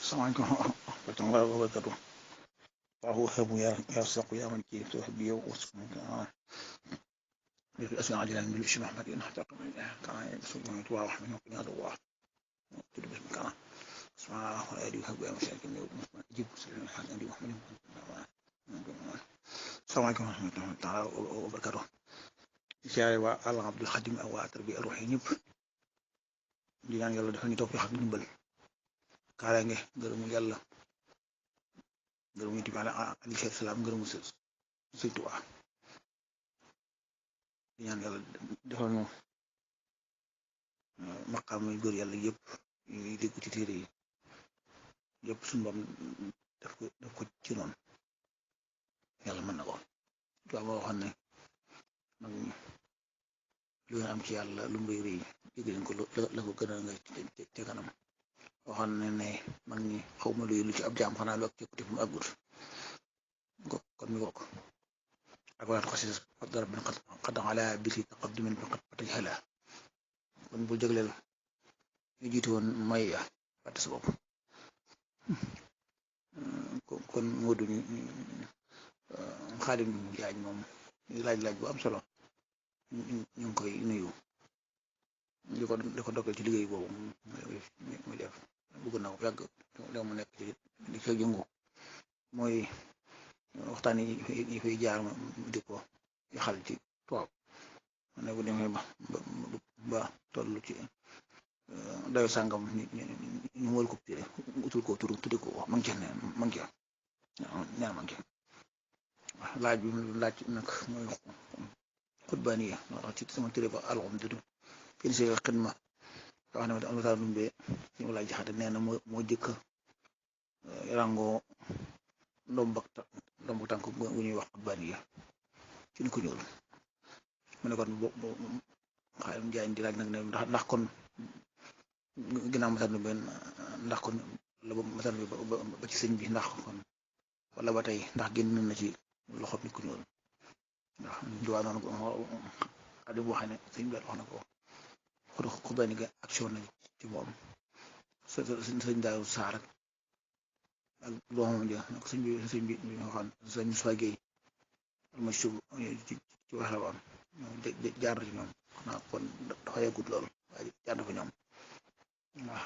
Assalamualaikum warahmatullahi wabarakatuh. وهو يرزق يا من كيف تهدي واسمك أسمع عجلا من الشيخ محمد إن حتى كان يسوع من تواضع من يقين هذا الله تدبس مكانه اسمع وأدي وهب يا مشاكل جيب سلم الحاج أدي محمد السلام عليكم ورحمة الله تعالى وبركاته. siyaare waa Al Abdul Xadim ak waa tarbiya ruux yi ñëpp di ñaan yàlla dafa ñu toog xam ndimbal kaaraange ngërëmu yàlla ngërëmu yonent bi alayhi salaam ngërëmu Sëñ Tuubaa di ñaan yàlla defal ñu maqaam yu góor yàlla yëpp yi dégg ci téere yi yëpp suñu bam def ko ci noonu yàlla mën na ko Tuubaa moo waxoon ne mag ñi lu ngeen am ci yàlla lu mu rëy rëy yëg leen ko la ko gën a nga ca kanam waxoon ne mag ñi xaw ma lu ci ab jaam xanaa lu ak cëkkute fu mu àggut kon mi ko ak walaat xasis dara bin xad ala bisi taqaddumin faqad fatajhala kon bu jagleel ñu jiitu woon may ya fàtte sa bopp kon moo duñu Xaadim Jaañ moom laaj bu am solo ñu ngi koy nuyu di ko dogal ci liggéey boobu muy def bëgg na ko yàgg da mu nekk ci di ca jëngu mooy waxtaan yi fay jaar di ko yaxal ci tubaab ne bu demee ba toll ci dayo sàngam ñu wël ko téere utul ko tur tudde ko wax ma ngi ci ñaan ma ngi ci laaj bi laaj nag mooy xutbaaniya ci sama téere ba alxamdu fi si xidma wax ne ma amata lumbee ñu laaj jaxate nee na moo jëkk rango ndomb tànk bu ñuy wax xutbaaniya ci ni ko ñuul mu ne kon Xaadim Jaañ di laaj nag ne ndax kon ginnaaw masar lumbe ndax kon la ba masar bi ba ci sëñ bi ndax kon wala ba tey ndax génn na ci loxob nit ku ñuul ndax duwaa noonu ko Xaadim bu waxee ne sëñ bi wax na ko xutbaani ga action nañ ci moom sëñ Daaru Saar ak doomam ja ko sëñ bi waxoon sëñ Moussa Gueye ma ci waxe woon jaar na ci ñoom xanaa kon dafa yeggut lool waaye jaar na fa ñoom waaw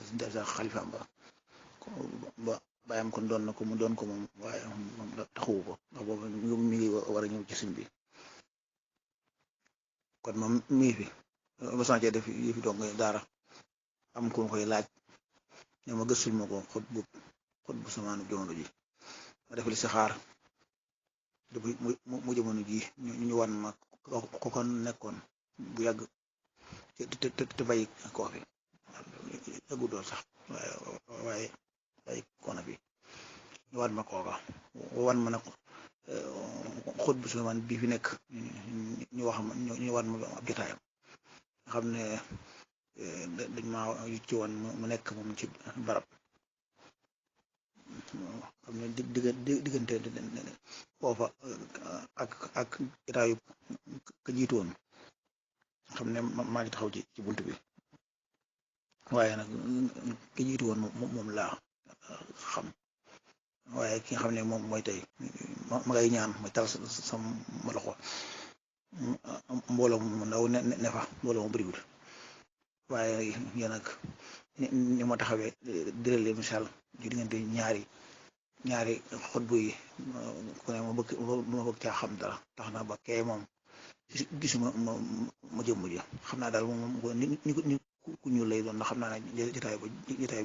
sëñ Daaru Saar xalifaam ba bàyyam kon doon na ko mu doon ko moom waaye moom taxawu ko ndax boobu mi ngi war a ñëw ci sëñ bi kon moom mi ngi fi ba sàncee def yi fi doog ngay daara am ko koy laaj ne ma gëstul ma ko xut bu samaanu jamono ji ma def li si xaar depuis mu jamono ji ñu wan ma ko kon nekkoon bu yàgg te bàyyi koo fi yàggu doon sax waaye bàyyi koona fi ñu wan ma kooka wan ma nag xut bu samaan bii fi nekk ñu wan ma ab jotaayam nga xam ne dañ ma ci woon mu nekk moom ci barab xam ne diggante foofa ak jotaayu ka jiitu woon xam ne maa ngi taxaw ci bunt bi waaye nag ka jiitu woon moom laa xam waaye ki nga xam ne moom mooy tey ma ngay ñaan mooy tal sama loxo mbooloo mu ndaw ne fa mbooloo mu bëriwul waaye yéen nag ni ma taxawee dërële misaal ci diggante ñaari xutbu yi ku ne ma bëgg caa xam dara tax na ba kee moom gisuma ma jëmm ji xam naa daal moom ni ku ñuul lay doon ndax xam naa ne jotaay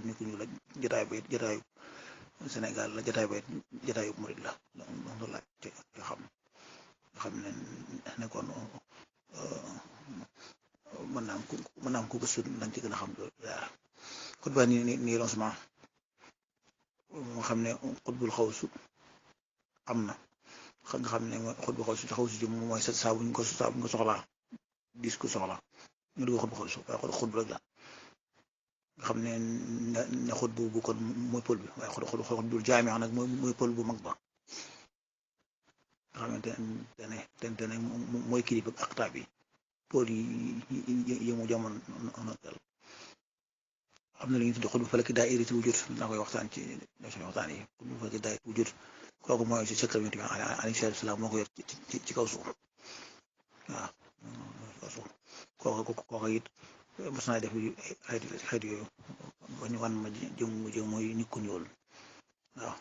bi ni ku ñuul la jotaayu Sénégal la jotaayu murid la loolu la ci xam nga xam ne kon mën naa am ku gëstu dañ ci gën a xam dara xutba nii lancement nga xam ne xutbul xawsu am na nga xam ne xutbul xawsu ji moom mooy saa bu ñu ko soxlaa dis ko soxla ñu dugg xutbul xawsu waaye xutbu rek la nga xam ne xutbu bu kon mooy pël bi waaye xutbul jaami nag mooy pël bu mag ba nga xamante ne mooy kilifa ak aqtaab yi pool yi mu jamono am na lu ñuy tuddee xutbu falaki daa'irati wujud naa koy waxtaan ci waxtaan yi xutbu falaki daa'irati wujud kooku mooy si secret bi alayhi salaam moo ko yor ci kaw suuf waaw kaw suuf kooku it mos naa def xeet yooyu ba ñu wan ma jëm mooy nit ku ñuul waaw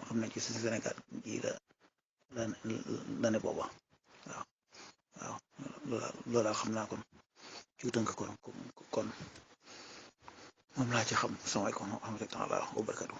xam nañ ci Sénégal ji la ne booba waaw waaw loolu daal xam naa kon ci tënk kon moom laa ci xam. Asalaamaaleykum wa rahmatullaahi wa barakaatuh